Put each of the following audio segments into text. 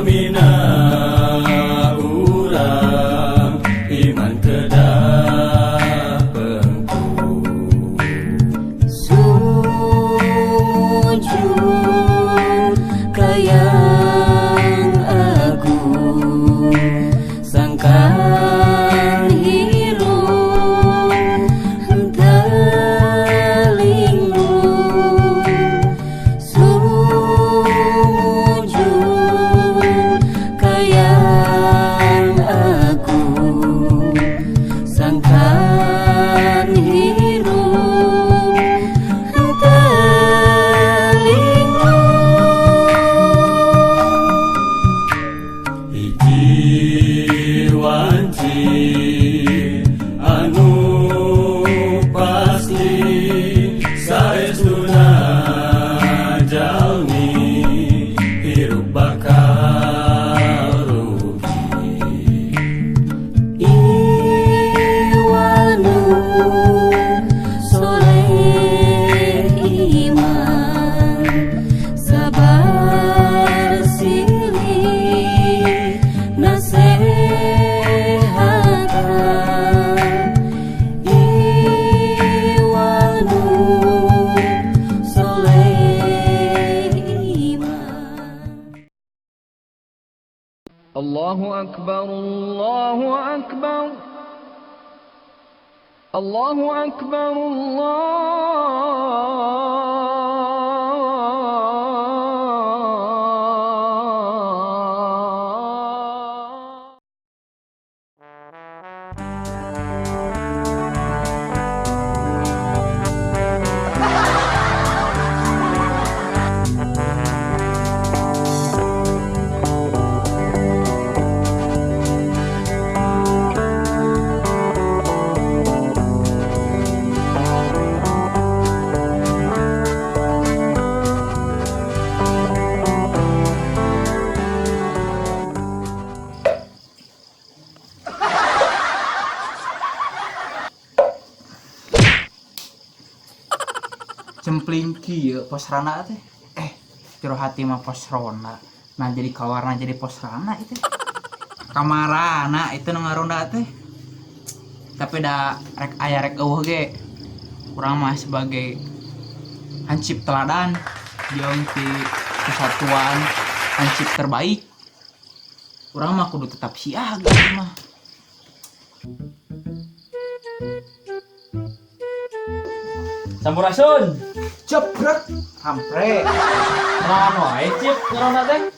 Bumina urang iman kedah pengku. Sujud kayang agung sangkan hirup henteu linglung. Sujud kayang agung sangkan hirup henteu linglung. Hiji wanci anu pasti saestuna jalmi hirup bakal rugi. Iwal nu soleh iman sabar silih nasehatan. Iwal nu soleh iman. الله أكبر الله أكبر الله أكبر. الله Cempling kieu pos ronda teh, jero hati mah pos ronda, nah jadi kawarna jadi pos rana itu kamarana itu nu ngaronda teh. Tapi da rek aya rek euweuh ge, urang mah sebagai hansip teladan jeung ti kesatuan hansip terbaik, urang mah kudu tetap siaga mah. Sampurasun. Cebrek hampre. Naon wae, Cip, ngaronda teh?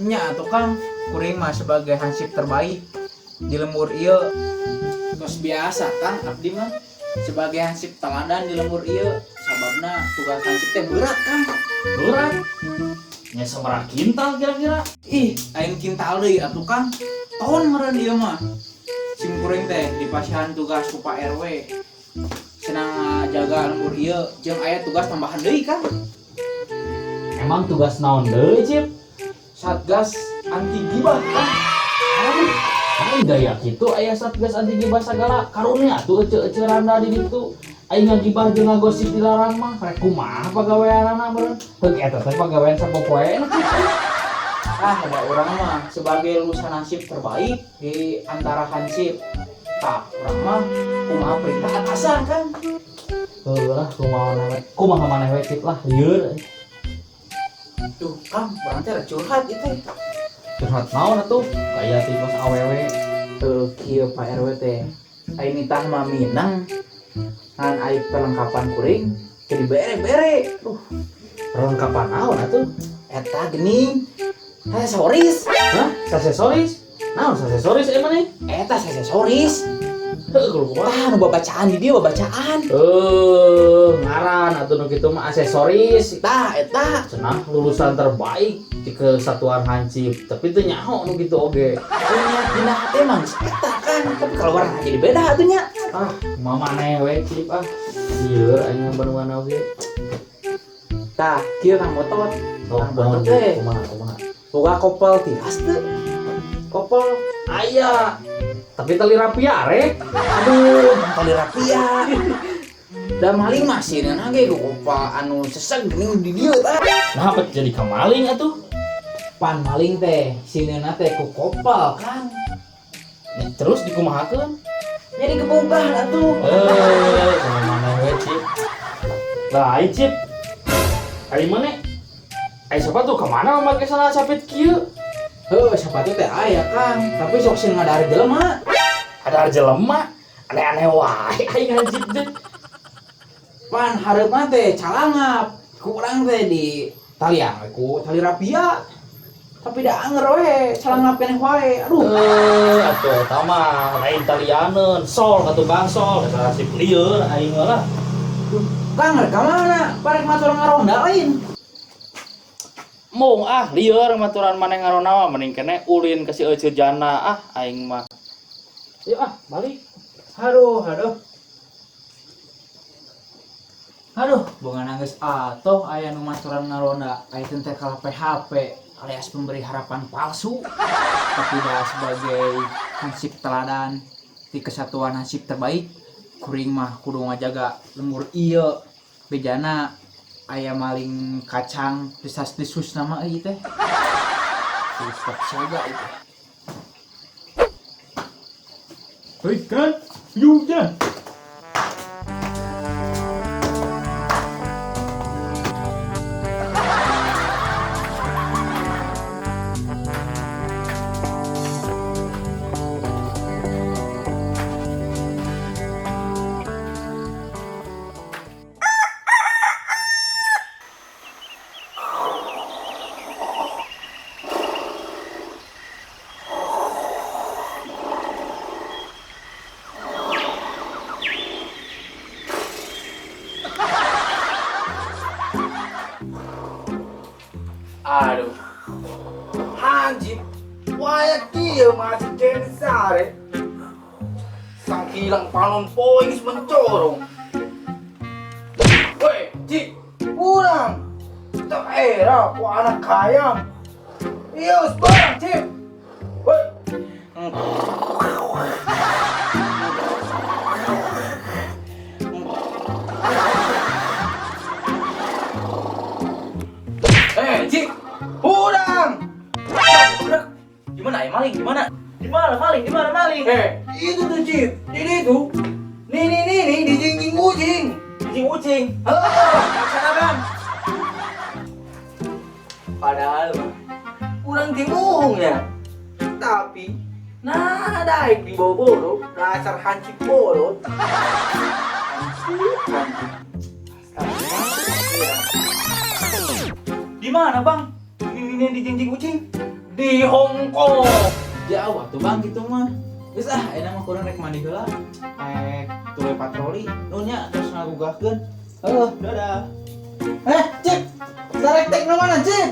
Nya atuh Kang, kuring mah sebagai hansip terbaik di lembur ieu. Terus biasa Kang, abdi mah sebagai hansip teladan di lembur ieu, sababna tugas hansip teh berat, Kang. Berat. Nya sabaraha kintal kira-kira? Ih, lain kintal deui atuh Kang. Ton meureun ieu mah. Sim kuring teh dipasihan tugas ku Pak RW. Senang jaga lembur ieu jeung aya tugas tambahan deui, Kang. Emang tugas naon deui, Cip? Satgas anti gibah, Kang. Aduh, aing gaya kitu aya satgas anti gibah sagala. Karunya atuh ece-ece randa di ditu. Aing ngagibah jeung ngagosip dilarang mah, rek kumaha pagaweanana meureun? Heuk eta teh pagawean sapopoena, Cip. Ah, ada urang mah sebagai lulusan hansip terbaik di antara hansip. Tah, urang mah kumaha perintah atasan kan. Heuh lah, kumaha maneh we. Kumaha maneh we, Cip, lah, lieur. Tuh, Kang, urang teh rek curhat ieu teh. Curhat naon atuh? Kaya tipe awewe. Tuh, kieu Pak RW teh. Aing nitah mah minang. Ngan ai perlengkapan kuring teu dibere-bere. Duh, Perlengkapan naon atuh? Eta geuning. Aksesoris. Hah? Aksesoris? Naon aksesoris emang nih? Eta aksesoris. Heuh, kudu kumaha? Tah, nu babacaan di dieu babacaan. Ngaran atuh nu kitu mah aksesoris. Tah, eta. Cenah lulusan terbaik di kesatuan hansip, tapi teu nyaho nu kitu oge. Punya dina hate mah geus eta kan, tapi kalau warna jadi beda atuh nya. Ah, kumaha maneh we, Cip, ah. Lieur aing Bandungan oge. Tah, kieu Kang Botot. Oh, Kang kumaha Botot teh. Kumaha kumaha? Boga kopel tilas teu? Kopel. Aya. Tapi tali rapia rek. Aduh, tali rapia. Da maling mah sieunna ge ku kopel anu seseg geuning di dieu tah. Nah, apa jadi kamaling atuh? Pan maling teh sineuna teh ku kopal Kang. Ya, terus dikumahakeun? Jadi kebukahan atuh. Sama maneh we, Cip. Lah, ai Cip. Ai mana? Ai sepatu kemana make sana capit kieu? Heuh, sepatu teh aya Kang, tapi sok sieun ngadahar jelema. Ada jelema, aneh-aneh wae aing hansip teh. Pan hareupna teh calangap, ku urang teh di talian we ku tali rapia. Tapi da anger we, calangap keneh wae. Aduh. Atuh eta mah lain talianeun, sol ka tukang sol, eta hansip lieur aing mah lah. Kang rek ka mana? Parek matur ngaronda lain. Mung ah lieur maturan maneh ngaronda mah mending keneh ulin ka si Ece Jana ah aing mah. Yuk ah balik. Aduh, aduh. Aduh, bonga nangis atoh aya nu maturan ngaronda, aya teh kalah PHP alias pemberi harapan palsu. Tapi dah sebagai hansip teladan di kesatuan hansip terbaik, kuring mah kudu ngajaga lembur ieu bejana aya maling kacang desas-desus nama ieu teh. Kudu tetap siaga ieu teh. Hei kan, yuda. Aduh. Hansip, waya kieu masih kene sare. Sangkilang panon poe geus mencorong. Woi, Cik, urang. Tak era ku anak kaya. Iya, barang, Cik. Woi. Cik, urang. Gimana ya maling? Gimana? Di mana maling? Di mana maling? Itu tuh Cip, ini tuh. Nih nih nih nih di jingjing ucing. Jingjing ucing. Heeh, laksanakan. Padahal mah kurang timuhung ya. Tapi nah daek di boboro dasar hancip bolot. Hancip, hancip. Di mana, Bang? Ini di jingjing ucing. Di Hong Kong. Jauh atuh Bang gitu mah. Geus ah, enak mah kurang rek mandi heula. Rek tuluy patroli, nunya terus ngagugahkeun. Heuh, dadah. Cip. Sarek tek nu mana, Cip?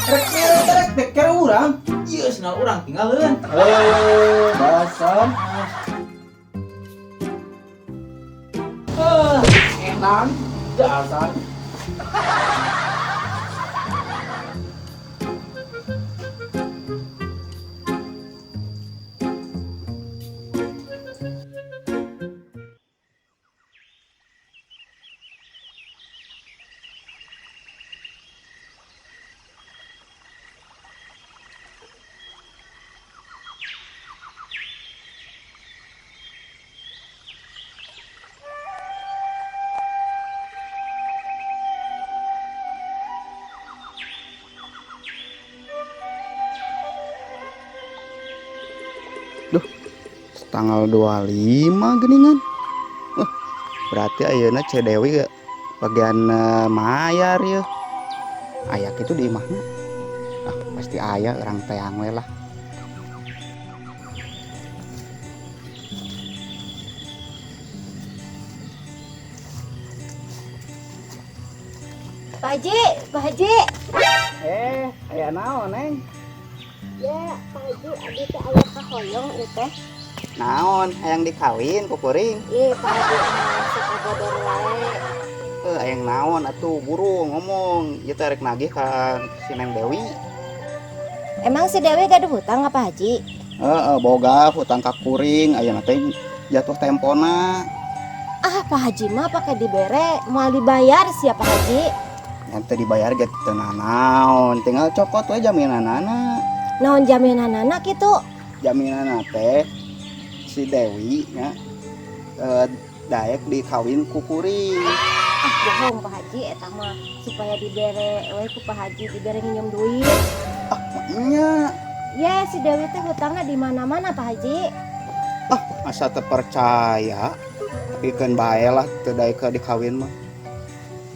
Rek mere rek tek kere urang. Ieu senal urang tinggalkeun. Dasar. Edan dasar. Duh, tanggal 25 geningan. Berarti ayeuna C Dewi bagian mayar ya. Aya kitu di imahna. Ah, pasti aya orang teang we lah. Pak Haji, Pak Haji. Aya naon, Neng? Ya, Pak Haji, abi teh aya kahoyong ieu teh. Naon, hayang dikawin ku kuring? Ih, Pak Haji mah sok bodor wae. Hayang naon atuh buru ngomong, ieu teh rek nagih ka si Neng Dewi. Emang si Dewi gaduh hutang ka Pak Haji? Heeh, boga hutang ka kuring, ayeuna teh jatuh tempona. Ah, Pak Haji mah pake dibere, moal dibayar sia Pak Haji. Yang teu dibayar ge teu nanaon, tinggal cokot we jaminanana. Naon jaminanana kitu? Jaminanana teh si Dewi nya daek dikawin ku kuring. Ah bohong Pak Haji eta mah supaya dibere we ku Pak Haji dibere nginjem duit. Ah nya. Ya si Dewi teh hutangna di mana-mana Pak Haji. Ah asa teu percaya. Tapi keun bae lah teu daek dikawin mah.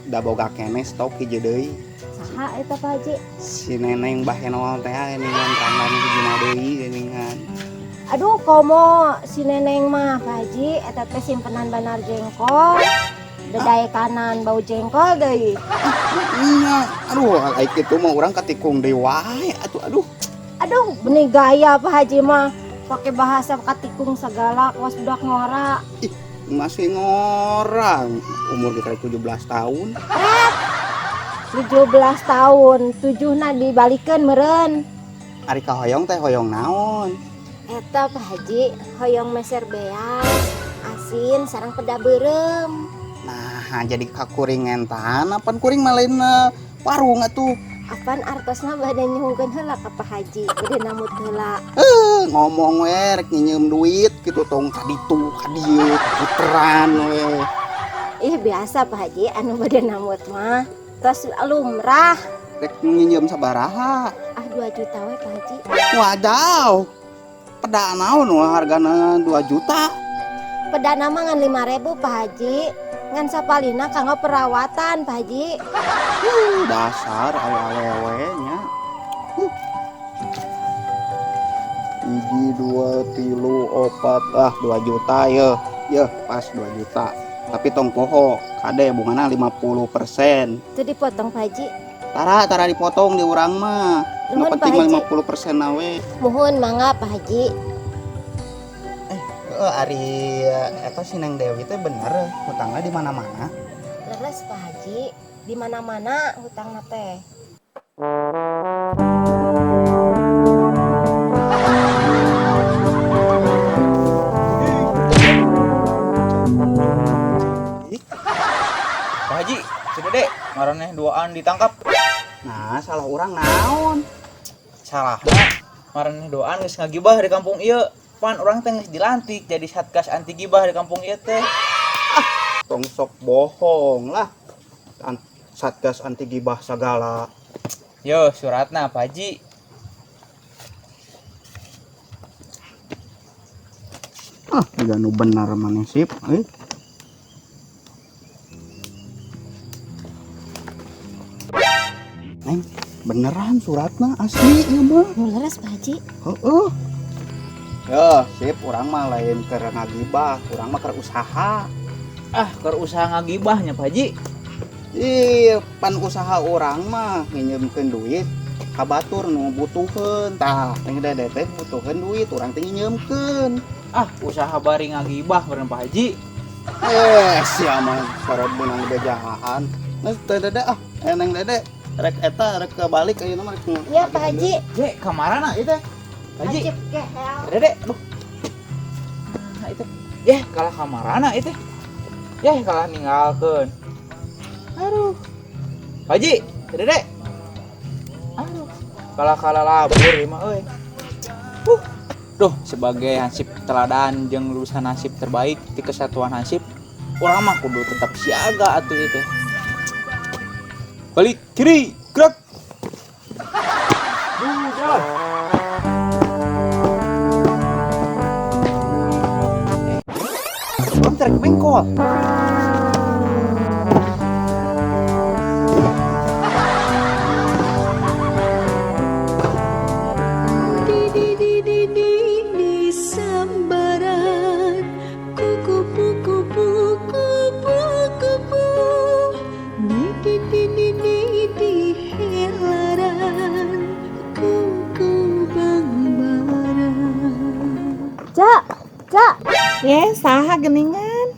Da boga keneh stok hiji deui. Saha eta Pak Haji? Si Neneng bahenol teh geuningan randana hijina deui geuningan. Aduh komo si Neneng mah Pak Haji eta teh simpenan banar jengkol. Dedae kanan bau jengkol deui. Nya, aduh ai kitu mah urang katikung deui wae atuh aduh. Aduh benih gaya Pak Haji mah pakai bahasa katikung segala kawas budak ngora. Ih, masih ngorang umur kita 17 tahun. 17 tahun, 7na dibalikeun meureun. Ari kahoyong teh hoyong naon? Eta Pak Haji hoyong meser beas, asin sareng peda beureum. Nah, jadi kakuring entan, apan kuring mah lain warung atuh. Apan artosna bade nyuhunkeun heula ka Pak Haji, bade namut heula. Ngomong we rek nginjem duit kitu tong ka ditu ka dieu puteran we. Ih biasa Pak Haji anu bade namut mah. Tos lumrah. Rek nginjem sabaraha? Ah 2 juta we Pak Haji. Wadaw. Peda naon we hargana 2 juta? Pedana mah ngan 5.000 Pak Haji. Ngan sapalina kanggo perawatan Pak Haji. Dasar aya awewe nya. 1 2 3 4 ah 2 juta ye. Ye pas 2 juta. Tapi tong poho kade bungana 50%. Itu dipotong Pak Haji. Tara dipotong di urang mah. Nu Nuhun, penting Pak mah Haji. 50% na we. Muhun mangga Pak Haji. Ari eta si Neng Dewi teh bener hutangna di mana-mana. Leres Pak Haji, di mana-mana hutangna teh. Pak Haji, si Dede maraneh duaan ditangkap. Nah, salah urang naon? Salahna maraneh duaan geus ngagibah di kampung ieu. Pan urang teh geus dilantik jadi satgas anti gibah di kampung ieu teh. Ah, tong sok bohong lah. Satgas anti gibah sagala. Yo, suratna Pak Haji. Ah, jiga nu bener maneh sip euy. Neng, beneran suratna asli ieu mah. Nu leres Pak Haji. Heeh. Yo, sip urang mah lain keur ngagibah, urang mah keur usaha. Ah, keur usaha ngagibahnya Pak Haji. Ih, pan usaha urang mah nginjemkeun duit ka batur nu butuheun. Tah, Neng Dede teh butuheun duit, urang teh nginjemkeun. Ah, usaha bari ngagibah bareng Pak Haji. Sia mah para beunang bejahaan. Nah, teh Dede ah, Neng Dede rek eta rek balik ayeuna mah rek. Iya Pak Haji. Je, kamarana ieu teh? Pak Haji. Haji gehel. Dede, aduh. Nah, itu. Yeh, kalah kamarana itu. Yeh, kalah ninggalkeun. Aduh. Pak Haji, Dede. Aduh. Kalah-kalah labur ieu mah euy. Duh, sebagai hansip teladan jeung lulusan hansip terbaik di kesatuan hansip, urang mah kudu tetap siaga atuh ieu teh. Balik kiri, gerak. Duh, jalan. Urang terek bengkol. Di sambaran kuku kupu kupu kupu di di di di di helaran kuku bangbaran. Cak, cak. Saha geningan?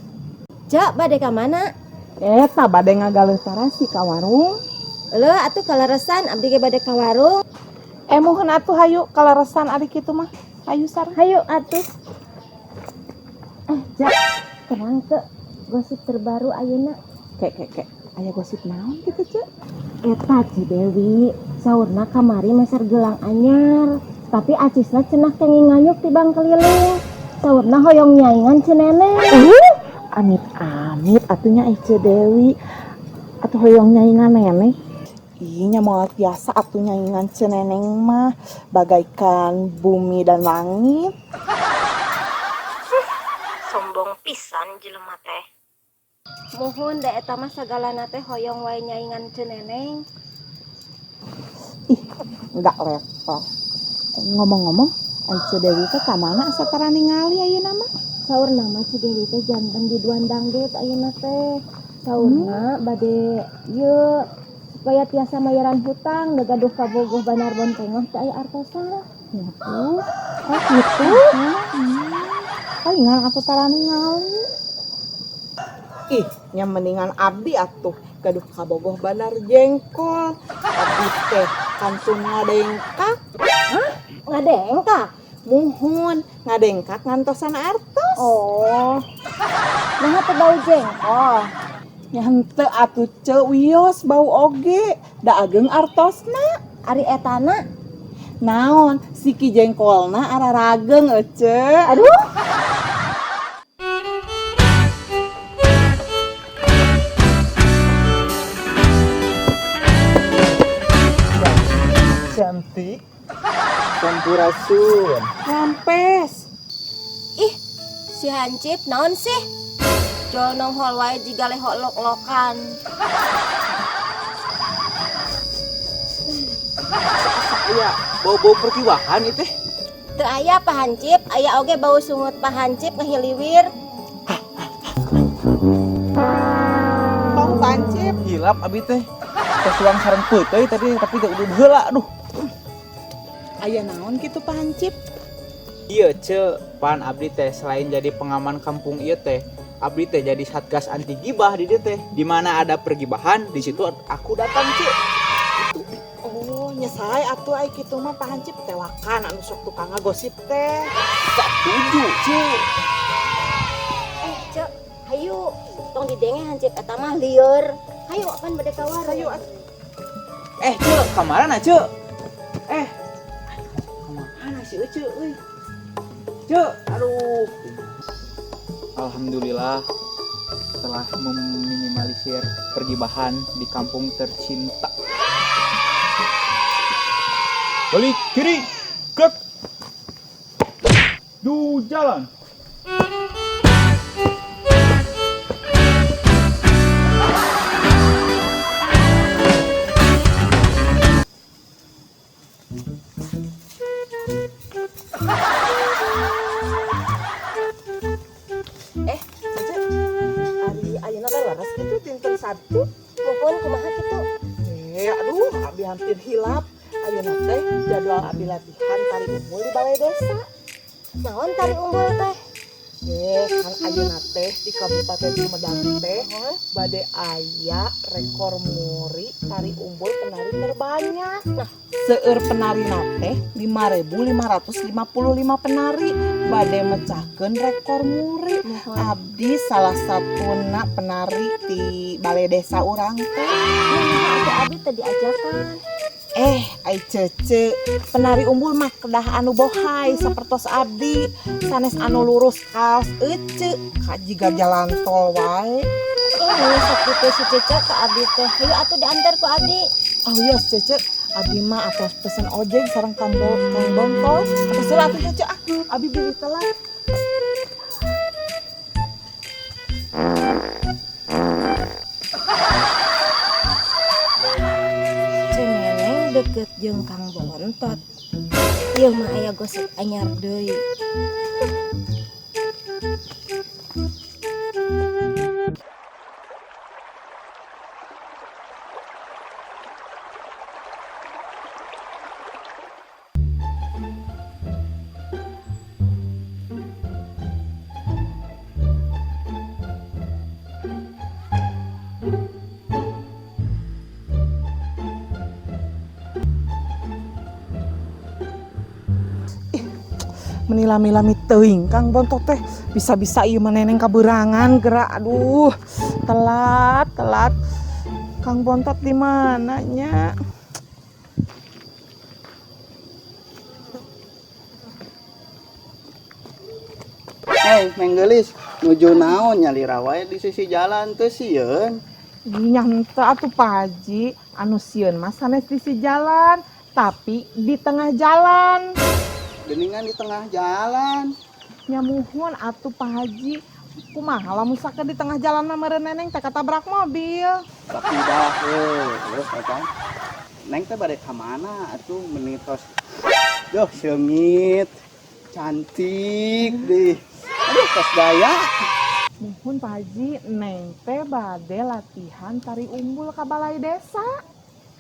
Cak, bade ka mana? Eta bade ngagaleuh tarasi ka warung. Leuh atuh kaleresan abdi ge bade ka warung. Muhun atuh hayu kaleresan ari kitu mah. Hayu sareng. Hayu atuh. Cak, terang teu gosip terbaru ayeuna. Kek kek kek. Aya gosip naon kitu, Cek? Eta Ci Dewi, saurna kamari meser gelang anyar, tapi acisna cenah kenging nganyuk ti Bangkeliling. Saurna hoyong nyaingan Ci Neneng. Amit-amit atuh nya Ci Dewi. Atuh hoyong nyaingan Neneng. Ih, nya moal tiasa atuh nyaingan Ci Neneng mah, bagaikan bumi dan langit. Sombong pisan jelema teh. Muhun da eta mah sagalana teh hoyong wae nyaingan Ci Neneng. Ih, enggak level. Ngomong-ngomong, ai Ci Dewi teh ka mana asa tara ningali ayeuna mah? Saurna mah Ci Dewi teh janten biduan dangdut ayeuna teh. Saurna bade ieu supaya tiasa mayaran hutang, da gaduh kabogoh banar bontengah teh aya artosa. Ya tuh. Oh gitu. Palingan atuh tara ningali. Ih, nya mendingan abdi atuh gaduh kabogoh banar jengkol. Abdi teh kantun ngadengkak. Hah? Ngadengkak? Muhun, ngadengkak ngantosan artos. Oh. Naha teh bau jengkol? Nya henteu atuh ceu wios bau oge, da ageng artosna. Ari etana? Naon, siki jengkolna ararageng ece. Aduh. Cantik. Sampurasun. Rampes. Ih, si Hancip naon sih? Jol nonghol wae jiga lehok lok-lokan. Aya bau-bau perkiwahan itu. Teu aya Pak Hancip, aya oge bau sungut Pak Hancip ngahiliwir. Bau Pak Hancip. Hilap abi teh. Tos tuang sareng peuteuy tadi tapi teu udah heula aduh. Aya naon kitu Pak Hancip? Iya ce, pan abdi teh selain jadi pengaman kampung ieu teh, abdi teh jadi satgas anti gibah di dieu teh. Di mana ada pergibahan, di situ aku datang ce. Itu. Oh, nyesai atuh ai kitu mah Pak Hancip tewakan anu sok tukang ngagosip teh. Satuju ce. Ce, hayu tong didenge Hancip eta mah lieur. Hayu apan bade ka warung. Hayu atuh. Ce, kamarana ce? Kamana si Ece euy? Ce, aduh. Alhamdulillah telah meminimalisir pergibahan di kampung tercinta. Balik kiri, gerak. Du jalan. Cece, ari ayeuna teh leres kitu dinten Sabtu. Muhun kumaha kitu? Aduh, abi hampir hilap. Ayeuna teh jadwal abi latihan tari umbul di balai desa. Naon tari umbul teh? Kan ayeuna teh di Kabupaten Sumedang teh bade aya rekor muri tari umbul penari terbanyak. Nah, seueur penarina teh 5.555 penari bade mecahkeun rekor muri. Abdi salah satuna penari di balai desa urang teh. Nah, abdi teh diajakan. Ai cece, penari umbul mah kedah anu bohai sapertos abdi, sanes anu lurus kaos ece, kajiga jalan tol wae. Sakitu si cece ka abdi teh. Hayu atuh diantar ku abdi. Oh iya cece, abdi mah atos pesen ojek sareng Kang Bontol. Atos heula atuh cece ah, abdi bili telat. Deket jeung Kang Bontot. Ieu mah aya gosip anyar deui. Menilami-lami teuing Kang Bontot teh bisa-bisa ieu mah neneng kaberangan gerak aduh Telat, telat. Kang Bontot di mana nya? Hei, Menggelis, nuju naon nyalira wae di sisi jalan teu sieun. Nya henteu atuh Pak Haji, anu sieun mah sanes di sisi jalan, tapi di tengah jalan. Geningan di tengah jalan. Nya muhun atuh Pak Haji, kumaha lamun sakeun di tengah jalan mah meureun neneng teh katabrak mobil. Tapi dah heuh, eta. Neng teh bade ka mana atuh meuni tos. Duh, seungit. Cantik deh. Aduh, tos gaya. Muhun Pak Haji, neng teh bade latihan tari umbul ka balai desa.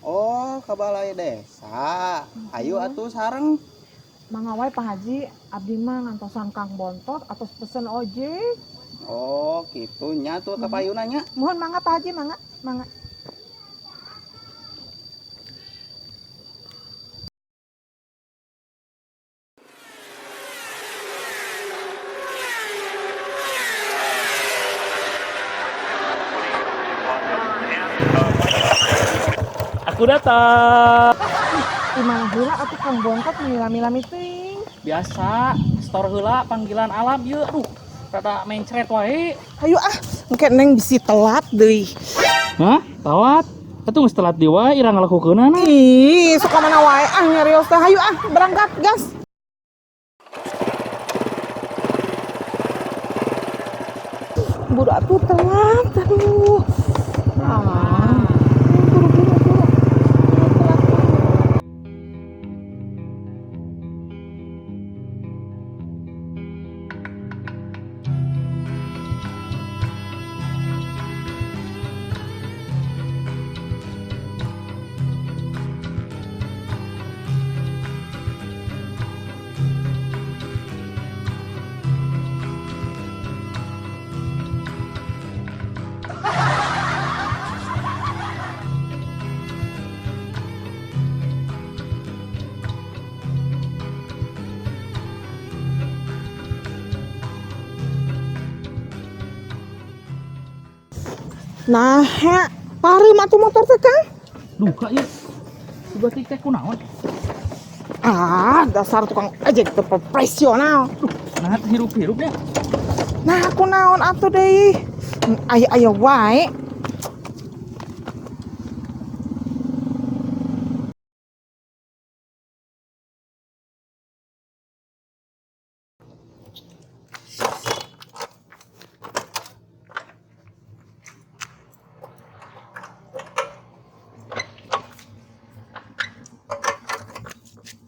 Oh, ka balai desa. Ayo atuh sareng. Mangga wae Pak Haji, abdi mah ngantosan Kang Bontot atos pesen ojek. Oh, kitu nya tuh ka payuna nya. Muhun mangga Pak Haji, mangga, mangga. Aku datang. Di mana heula atuh Kang Bontot milami-lami teuing. Biasa, store heula panggilan alam ieu. Aduh, rada mencret wae. Hayu ah, engke neng bisi telat deui. Hah? Telat? Atuh geus telat deui wae ira ngalakukeunana. Ih, suka mana wae ah nyarios teh. Hayu ah, berangkat gas. Buru atuh telat, aduh. Ah, buru buru buru. Telat. Nah, pareum atuh motor teh, Kang. Duka ieu. Berarti teh kunaon? Ah, dasar tukang ojek teu profesional. Nah, hirup-hirup ya. Nah, kunaon atuh deui? Aya-aya wae.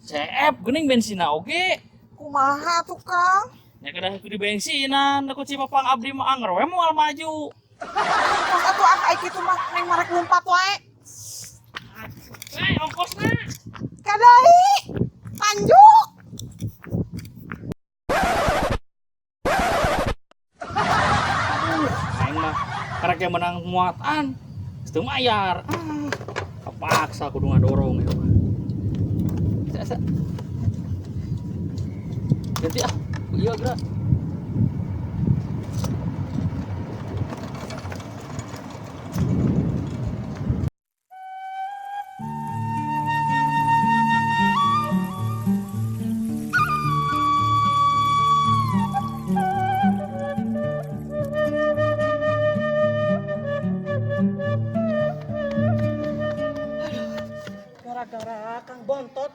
CF geuning bensina oge. Kumaha tuh, Kang? Nya kedah kudu bensinan, ku Cipapang abdi mah anger we moal maju. Ongkos atuh ah ai kitu mah neng marek lumpat wae. Eh, ongkosna. Kadai. Tanjuk. Aing mah karek ge menang muatan. Geus teu mayar. Ah, kepaksa kudu ngadorong ieu mah. Sa, sa. Ganti ah. Iya gerak. Gara-gara Kang Bontot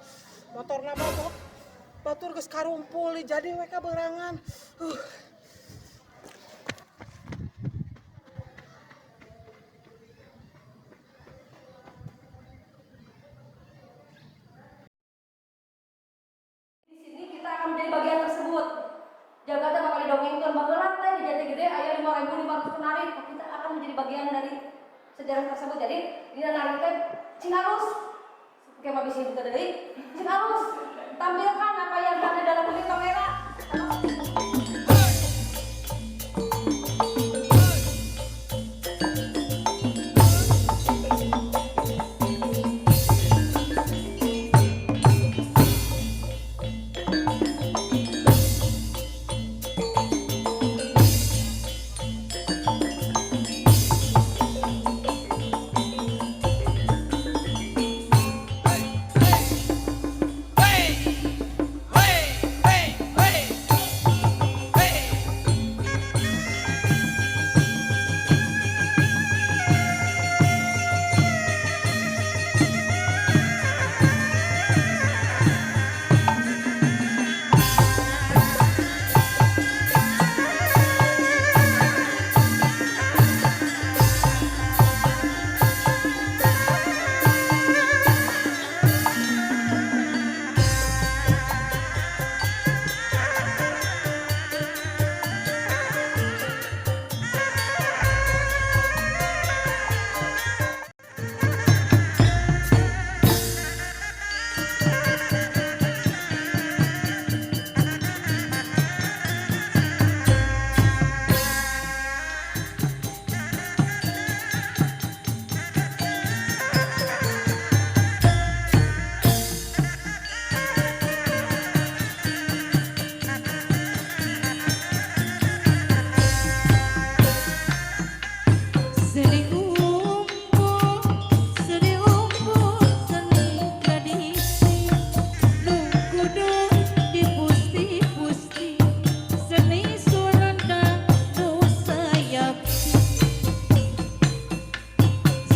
motorna mogok. Batur geus karumpul jadi we kaberangan. Di sini kita akan menjadi bagian tersebut. Jakarta bakal didongengkeun baheula teh di Jatigede aya 5.500 penari. Kita akan menjadi bagian dari sejarah tersebut. Jadi dina nari teh cing alus. Oke, mah bisi buka deui. Cing alus. Tampilkan apa yang ada dalam diri kamera.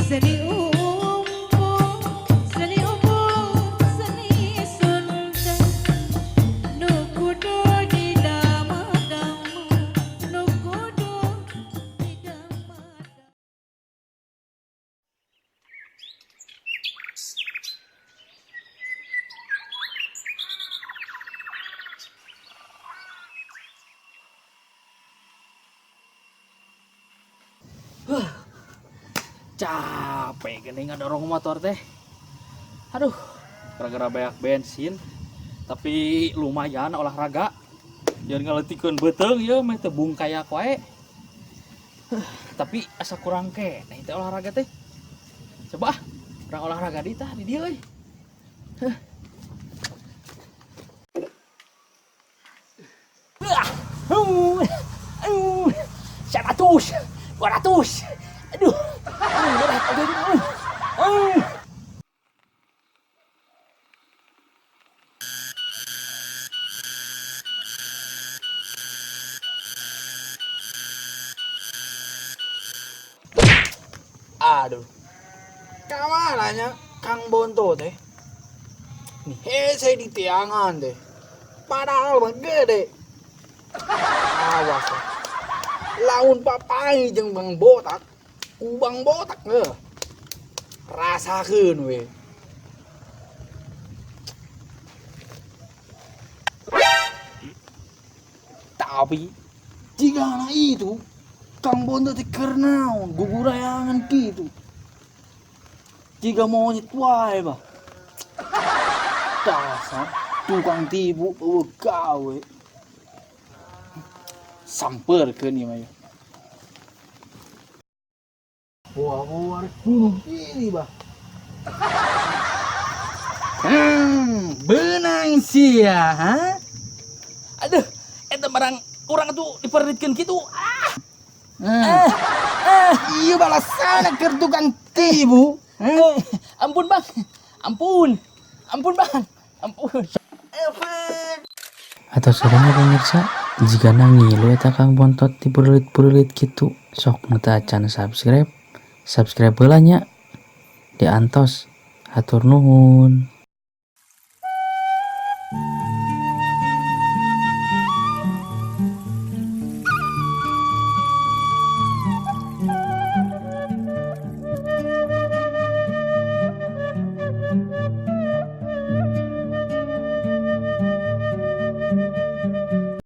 Seni umpung, seni umpung, seni Sunda nu kudu didama-dama, nu kudu didama. Capek gini ngadorong motor teh. Aduh, gara-gara banyak bensin. Tapi lumayan olahraga. Jangan ngaletikeun beuteung ya meh teu bungkayak wae. Tapi asa kurang keneh teh olahraga teh. Coba ah, urang olahraga di tah di dieu euy. Aduh, 100, 200, aduh, aduh, berat, aduh, aduh, aduh. Aduh. Kamaranya Kang Bonto teh. Nih hese di tiangan teh. Padahal mah gede. Awas. Ya. Laun papai jeung Bang Botak, ku Bang Botak heuh. Rasakeun we. Tapi jika itu Kang Bonto teh keur naon gugurayangan kitu. Jiga monyet wae bah. Dasar tukang tipu eueuh gawe. Sampeurkeun ieu mah ieu. Wah, wah, bunuh diri bah. Benang sia, ha? Aduh, eta barang urang tuh diperitkeun kitu. Ah. Iya balasan keur tukang tipu. Ampun bang, ampun, ampun bang, ampun. Atau seringnya pemirsa jika ngilu eta Kang Bontot dipurulit-purulit gitu, sok nu teu acan subscribe, subscribe heula nya, diantos, hatur nuhun.